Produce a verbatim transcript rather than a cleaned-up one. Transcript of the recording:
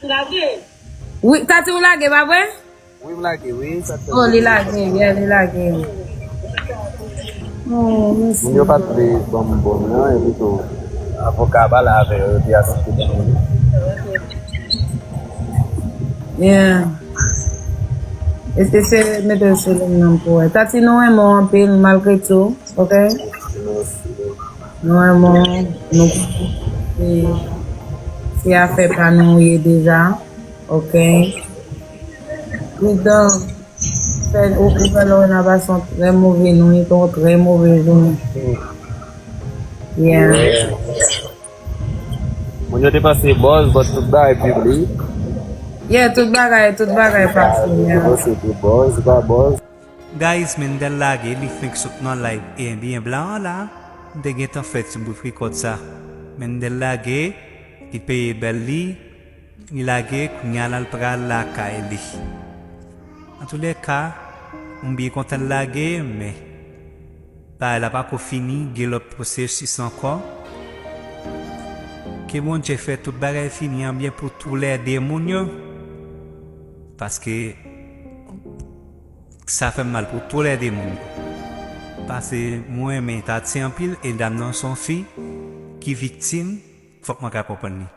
Lage. Wi, Tati, ou lage, pa vre? Wi, m lage, wi. Sa fè Oh, li lage, yeah, li lage. Oh, mèsi. Moun yo pa t vle ban m bon nan, epi tou, avoka a pale avè yo, yo te asepte ban m li. Yeah. E se, se mete l sou liy nan pou wè. Tati, nou renmen w anpil, malgre tou, ok? Mèsi. Nou renmen w, nou, se, se afè pa nou ye deja, ok? Pridan, fè, ou, ou fè Lorena pase yon trè move nwit, yon trè move jounen. Yeah. Moun yo te panse buzz, but tout bagay piblik. Yeah, tout bagay, tout bagay pase, yeah. Yo te panse te buzz, pa buzz. Guys, Mendel lage, li fenk sot nan live e byen blan an la. M te gentan fè ti bout rekòd sa. Mendel lage, li peye bèl li, li lage, kounye a la l pral lakay li. Antoulèka, m byen kontan l lage, men bagay la pako fini, gen lòt pwosesis ankò. Ke Bondye fè tout bagay fini an byen pou toulède moun yo. Paske sa fè m mal pou toulède moun yo. Paske mwen renmen Tati anpil e dam nan se yon fi ki viktim, fòk mwen ka konprann li.